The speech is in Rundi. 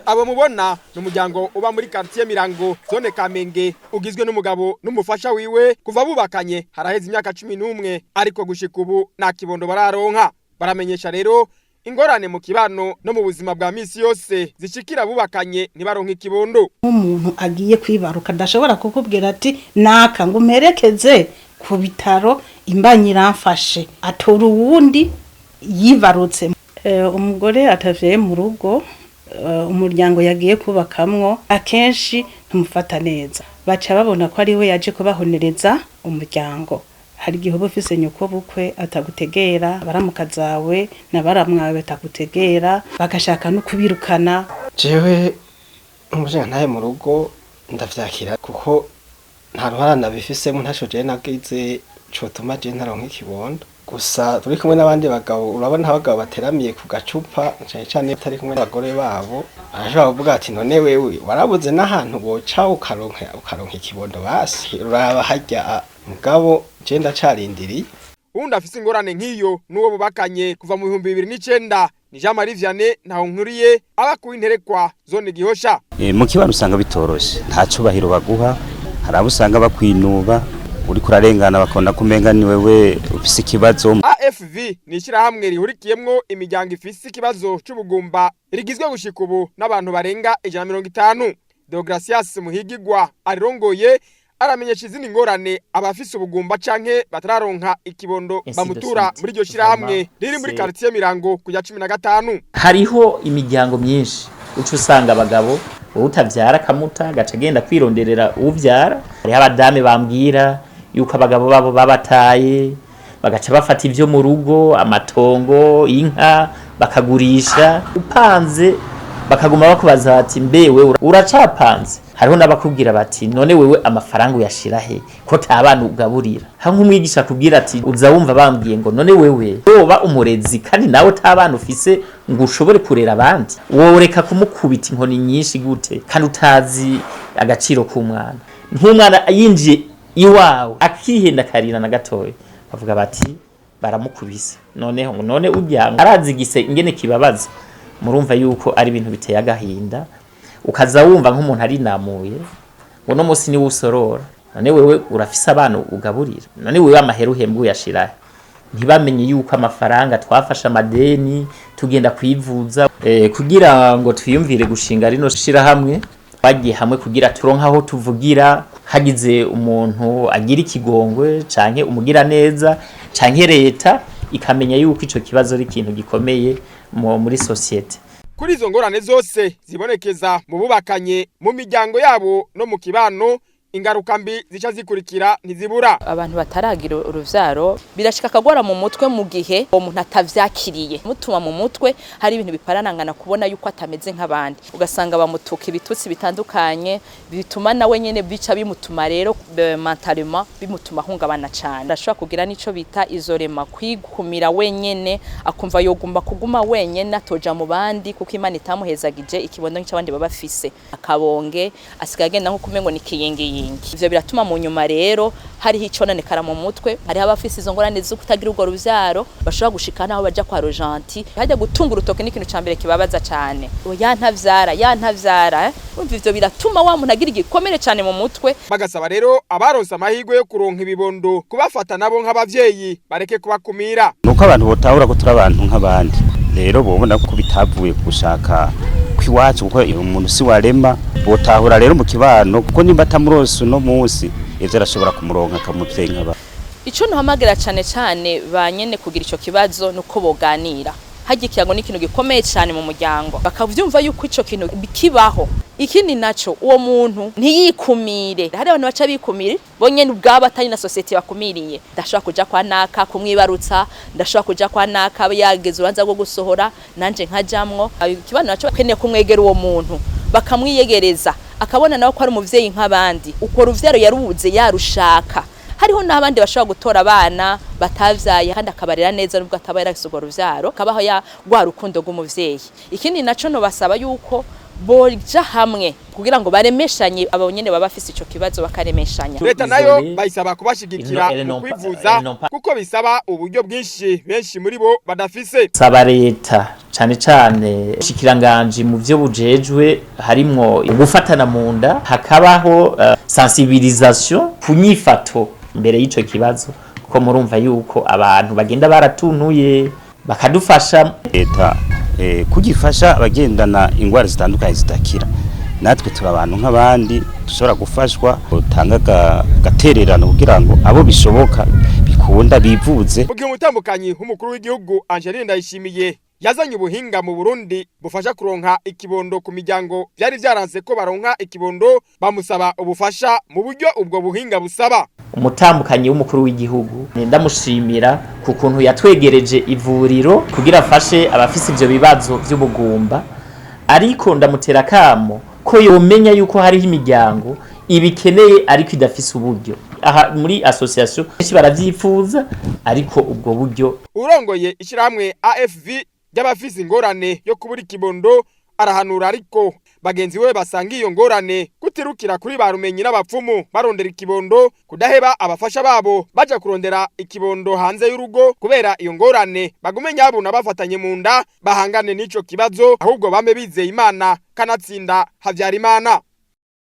Abo mubona ni umuryango uba muri quartier Mirango, zone Kamenge, ugizwe n'umugabo n'umufasha wiwe. Kuva bubakanye haraheze imyaka 11, ariko gushika ubu nta kibondo bararonka. Baramenyesha rero ingorane mu kibano no mu buzima bwa misi yose zishikira bubakanye ntibaronke ikibondo. Nk'umuntu agiye kwibaruka ndashobora kukubwira ati naka ngo umperekeze ku bitaro, imbanyi iramfashe, atora uwundi yibarutse. Umugore atavyaye mu rugo, umuryango yagiye kubakamwo akenshi ntumufata neza, baca babona ko ari we yaje kubahonereza umuryango. Hari igihe uba ufise nyoko bukwe atagutegera, baramuka zawe na baramwawe batagutegera, bagashaka no kubirukana. Jewe umushinga mu rugo ndavyakira kuko nta ruhara nabifisemo, ntaco jewe nagize cotuma jewe ntaronka ikibondo. Gusa turi kumwe n'abandi bagabo, urabona abagabo bateramiye ku gacupa, cane cane batari kumwe n'abagore babo, barashobora kuvuga ati: "None wewe warabuze n'ahantu woca ukaronka ikibondo?" Basi uraba harya, mugabo jewe ndacarindiriye. Uwundi afise ingorane nk'iyo n'uwo bubakanye kuva mu 2009 ni Jean Marie Vianney Ntahonkuriye, aba ku Interekwa, zone Gihosha. Mu kibano usanga bitoroshe, nta cubahiro baguha. Hari abo usanga bakwinuba, uriko urarengana bakabona ko umenga ni wewe ufise ikibazo. AFV ni ishyirahamwe rihurikiyemwo imiryango ifise ikibazo c'ubugumba, rigizwe gushika ubu n'abantu barenga 150. Deogratias Muhigigwa arirongoye aramenyesha izindi ngorane abafise ubugumba canke batararonka ikibondo Ainsi de bamutura suite. muri iryo shirahamwe Vraiment, riri muri c'est- quartier Mirango kuja 15. Hariho imiryango myinshi uca usanga abagabo, wowe utavyara akamuta, agaca agenda kwironderera uvyara. Hariho abadame bambwira yuko abagabo babo babataye, bagaca bafata ivyo mu rugo, amatongo, inka, bakagurisha. Upanze bakaguma bakubaza bati: "Mbe wewe uracapanze?" Hariho n'abakubwira bati: "None wewe amafaranga uyashira he ko ta bana ugaburira?" Hamwe umwigisha akubwira ati: "Uza wumva bambwiye ngo none wewe woba umurezi kandi nawe ta bana ufise ngo ushobore kurera abandi? Woreka kumukubita inkoni nyinshi gute kandi utazi agaciro k'umwana?" Nk'umwana yinjiye iwawe akihenda akarira na gatoya, bavuga bati: "Baramukubise." Noneho ngo none urya arazi igise ingene kibabaza. Murumva yuko ari ibintu biteye agahinda. Ukaza wumva nk'umuntu arinamuye ngo no munsi niwe usorora: "None wewe urafise abana ugaburira? None wewe amahera uhembwa uyashirahe?" Ntibamenye yuko amafaranga twafashe amadeni tugenda kwivuza. Kugira ngo twiyumvire gushinga rino shirahamwe, twagiye hamwe kugira turonke aho tuvugira hagize umuntu agira ikigongwe canke umugira neza canke leta ikamenya yuko ico kibazo ari ikintu gikomeye muri société. Kuri izo ngorane zose zibonekeza mu bubakanye, mu miryango yabo no mu kibano, ingaruka mbi zica zikurikira ntizibura. Abantu bataragira uruvyaro birashika akagwara mu mutwe mu gihe uwo muntu atavyakiriye, mutuma mu mutwe hari ibintu biparanangana, kubona yuko atameze nk'abandi, ugasanga bamutuka ibitutsi bitandukanye, bituma nawe nyene bica bimutuma rero mentalement bimutuma ahungabana cane. Arashobora kugira n'ico bita isolement, kwikumira wenyene, akumva yogomba kuguma wenyene, atoja mu bandi kuko Imana itamuhezagije ikibondo nk'icabandi baba bafise. Akabonge asigaye agenda nko kumengo ni kiyingiyingi. Ivyo biratuma mu nyuma rero hariho icononekara mu mutwe. Hariho abafise izo ngorane zo kutagira urwo ruvyaro bashobora gushika naho baja kwa rojanti hajya gutunga urutoke. Ni ikintu ca mbere kibabaza cane: "Ya ntavyara, ya ntavyara." Urumva ivyo biratuma wa muntu agira igikomere cane mu mutwe. Bagasaba rero abaronse amahirwe yo kuronka ibibondo kubafata nabo nk'abavyeyi, bareke kubakumira. Nuko abantu botahura ko turi abantu nk'abandi rero, bobona ko bitavuye ku gushaka kw'iwacu, kuko umuntu si warema. Botahura rero mu kibano, kuko nimba atamuronse uno munsi, ejo arashobora kumuronka akamuvyeyi nk'abandi. Ico ntuhamagara cane cane ba nyene kugira ico kibazo nuko boganira. Harya ikiyago ni ikintu gikomeye cane mu muryango, bakavyumva yuko ico kintu kibaho. Ikindi naco, uwo muntu ntiyikumire. Hari abantu baca bikumira bo nyene ubwabo, atari na société bakumiriye. Ndashobora kuja kwa naka kumwibarutsa, ndashobora kuja kwa naka yageze urubanza rwo gusohora, nanje nkajamwo. Ikibano naco bakeneye kumwegera uwo muntu, bakamwiyegereza, akabona nawe ko ari umuvyeyi nk'abandi, uko ruvyaro yarubuze yarushaka. Hariho n'abandi bashobora gutora abana batavyaye kandi akabarera neza nubwo ataba yarafise urwo ruvyaro, kabaho ya rwa rukundo rw'umuvyeyi. Ikindi naco no basaba yuko Boja hamwe kugira ngo baremeshanye, abo nyene baba bafise ico kibazo bakaremeshanya. Leta nayo bayisaba kubashigikira Ils mu n'ont pas- kwivuza, ils n'ont pas- kuko bisaba uburyo bwinshi benshi muri bo badafise. Saba leta, cane cane shikiranganji mu vyo bujejwe harimwo gufatana mu nda, hakabaho sensibilisation ku nyifato mbere y'ico kibazo, kuko murumva yuko abantu bagenda baratuntuye, bakadufasha. Leta kugifasha abagendana ingwara zitandukanye zidakira, natwe turi abantu nk'abandi, dushobora gufashwa, utanga agatererano kugira ngo abo bishoboka bikunda bivuze. Mu gihe umutambukanyi w'umukuru w'igihugu Angeline Ndayishimiye yazanye ubuhinga mu Burundi bufasha kuronka ikibondo ku miryango vyari vyaranse ko baronka ikibondo, bamusaba ubufasha mu buryo ubwo buhinga busaba. Umutambukanyi w'umukuru w'igihugu ndamushimira ku kuntu yatwegereje ivuriro kugira afashe abafise ivyo bibazo vy'ubugumba, ariko ndamutera kamo ko yomenya yuko hariho imiryango ibikeneye ariko idafise uburyo. Aha muri association benshi baravyifuza, ariko ubwo buryo. Urongoye ishyirahamwe AFV ry'abafise ingorane yo kubura ikibondo arahanura ariko bagenzi we basanga iyo ngorane kutirukira kuri ba rumenyi n'abapfumu barondera ikibondo, kudaheba abafasha babo baja kurondera ikibondo hanze y'urugo kubera iyo ngorane, bagume nyabuna bafatanye mu nda, bahangane n'ico kibazo, ahubwo bame bizeye Imana, kanatsinda havyara Imana.